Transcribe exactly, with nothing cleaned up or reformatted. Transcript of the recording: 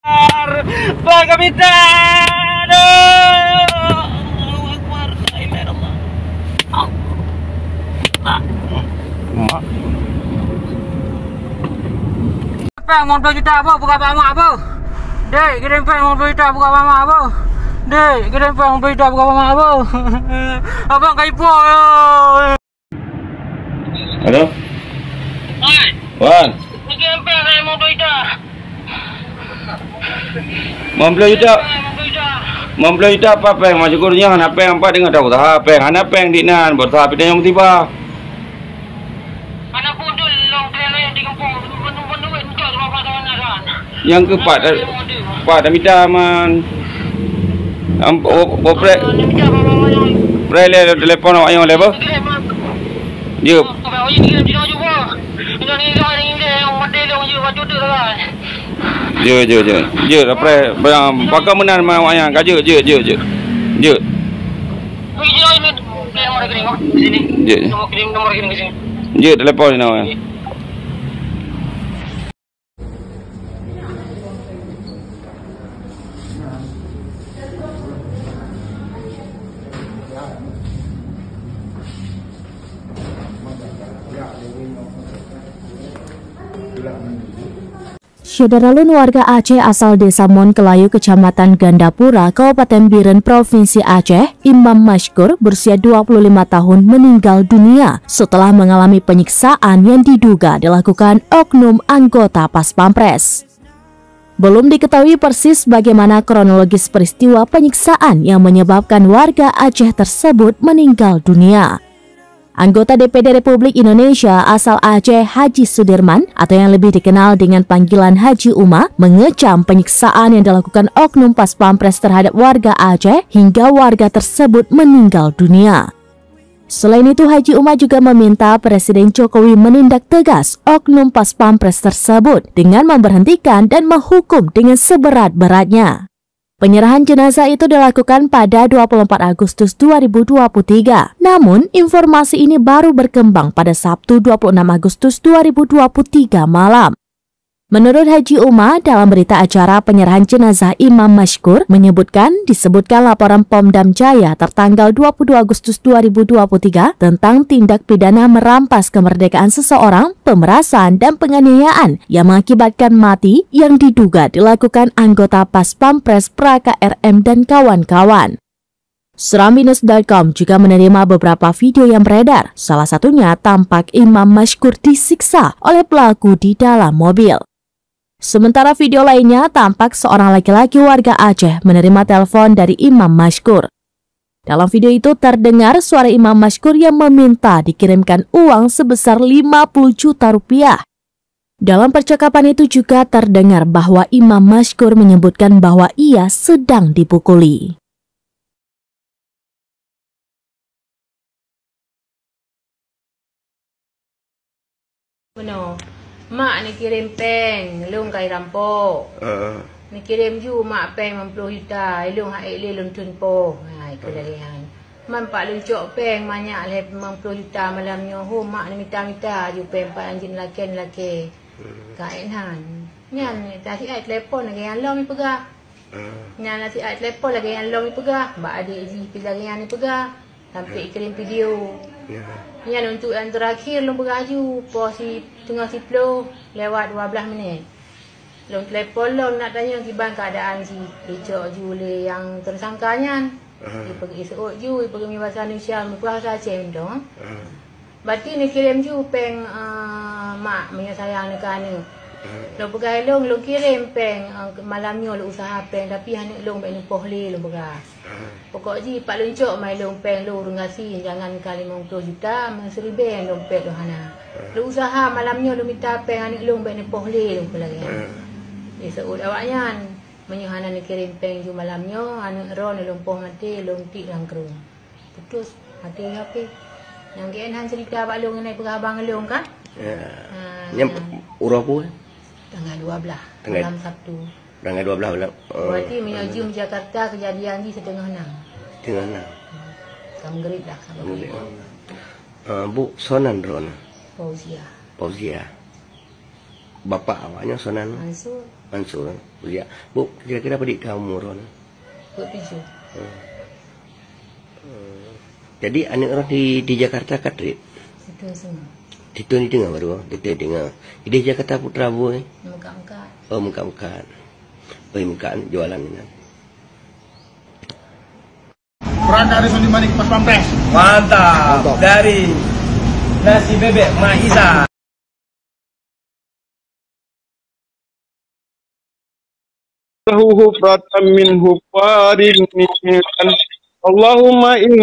Bang, kami tak ada. Allahu Akbar. La ilaha illallah. Mak. Péng lima puluh juta, Abang, buka bak mak, Abang. Dek, kirim péng lima puluh juta, buka bak mak, Abang. Dek, kirim péng lima puluh juta, buka bak mak, Abang. Abang, ka ipoh. Halo? Wan. Wan. Bagi ampang saya mau berita. Lima puluh juta. Lima puluh juta. Lima puluh juta apa péng? Masyukur nyoe hana péng, apa deungon dah usaha péng. Hana péng di nan, berusaha pih tanyong tiba. Hana pun tu long kena di kampung. Penuh-penuh duit untuk rumah kawan-kawan. Nyang keu pat, pat tamita man. Am, o, o, pre-, pre le telepon awak nyoe le, boh? Jeuet. Jeuet, jeuet, jeuet. Jeuet, pre, pakon meunan ma awak nyan. Ka jeuet, jeuet, jeuet, jeuet. Jeuet. Jeuet. Jeuet, telepon awak nyan. Syedara lôn, warga Aceh asal Desa Mon Kelayu, Kecamatan Gandapura, Kabupaten Bireuen, Provinsi Aceh, Imam Masykur, berusia dua puluh lima tahun, meninggal dunia setelah mengalami penyiksaan yang diduga dilakukan oknum anggota Pas Pampres. Belum diketahui persis bagaimana kronologis peristiwa penyiksaan yang menyebabkan warga Aceh tersebut meninggal dunia. Anggota D P D Republik Indonesia asal Aceh, Haji Sudirman, atau yang lebih dikenal dengan panggilan Haji Uma, mengecam penyiksaan yang dilakukan oknum Pas Pampres terhadap warga Aceh hingga warga tersebut meninggal dunia. Selain itu, Haji Uma juga meminta Presiden Jokowi menindak tegas oknum Pas Pampres tersebut dengan memberhentikan dan menghukum dengan seberat-beratnya. Penyerahan jenazah itu dilakukan pada dua puluh empat Agustus dua ribu dua puluh tiga. Namun, informasi ini baru berkembang pada Sabtu, dua puluh enam Agustus dua ribu dua puluh tiga malam. Menurut Haji Uma, dalam berita acara penyerahan jenazah Imam Masykur menyebutkan, disebutkan laporan Pom Dam Jaya tertanggal dua puluh dua Agustus dua ribu dua puluh tiga tentang tindak pidana merampas kemerdekaan seseorang, pemerasan, dan penganiayaan yang mengakibatkan mati yang diduga dilakukan anggota Pas Pampres Praka R M dan kawan-kawan. Serambi News dot com juga menerima beberapa video yang beredar, salah satunya tampak Imam Masykur disiksa oleh pelaku di dalam mobil. Sementara video lainnya tampak seorang laki-laki warga Aceh menerima telepon dari Imam Masykur. Dalam video itu terdengar suara Imam Masykur yang meminta dikirimkan uang sebesar lima puluh juta rupiah. Dalam percakapan itu juga terdengar bahwa Imam Masykur menyebutkan bahwa ia sedang dipukuli. Meunoe, mak neukirém péng, lôn ka irampok. Heeh. Neukirém ju mak péng limong ploh juta, ilôn han ék lé lôn theun poh. Hai, keu lagèe nyan. Man pat lôn cok péng manyak lhèe limong ploh juta malam nyoe, ho mak neumita-mita ju péng pat, anjeut neulakèe-neulakèe. Hmm. Ka ék nan. Nyan, tasiat telepon lagèe nyan lom ipeugah. Ah. Nyan nasihat telepon lagèe nyan lom ipeugah, bak adék jih pih lagèe nyan ipeugah, sampai ikirém video. Ya. Nyan untuk nyang teurakhir lôn peugah aju, poh si-, teungoh siploh lewat dua blaih minét. Lôn telepon lom nak tanyong kiban keuadaan jih, icok ju lé nyang teusangka nyan. Aha. Ipeugah iseuôt ju, ipeugah meubaca Indonesia, meupeubahasa Aceh mantong. Aha. Bati neukirém ju péng, eh, mak, meunyoe sayang neu keu aneuk. Lôn peugah ilôn, lôn kirém péng, eh, malam nyoe lôn usaha péng, tapi aneuk lôn bèk neupoh lé lôn peugah. Pokok jih pat lôn cok ma ilôn péng lôn ureueng gasien, jangankan limong ploh juta, meusiribèe dompet lôn hana. Lôn usaha malam nyoe lôn mita péng aneuk lôn bèk neupoh lé lôn peulagèe. Iseuôt awaknyan, meunyoe hana neukirém péng ju malam nyoe, aneuk droeneuh lôn poh maté, lôn tiek lam krueng. Putus, maté lé H P. Nyang G N han cerita bak lôn ngon peugah abang lôn kan? Ya. Ha, nyan uroe peue? Tanggal dua belas, tanggal malam Sabtu. Tanggal dua belas bulan. Oh, berarti meunyoe jeuem Jakarta, kejadian jih siteungoh nam. Siteungoh nam. Hmm. Ka meugrib dah, ka meugrib. Meugrib. Ah, Bu, soe nan droeneuh? Fauzia. Fauzia. Bapak awaknya Sonan Mansur. Mansur. Ya. Bu, kira-kira padit ka umur droeneuh? Dua puluh tujuh. Hmm. Hmm. Jadi aneuk droeneuh di, di Jakarta ka trép? Situ semua. Situ di tengah baru, di tengah. Di Jakarta Putra bu, eh? Meukat-meukat. Oh, meukat-meukat. Oh, meukat jualan ni. Berat dari Sony Manik pas pampres. Mantap. Mantap. Dari nasi bebek Mak Isa. Lahu hufratan min hufarin ni'an. Allahumma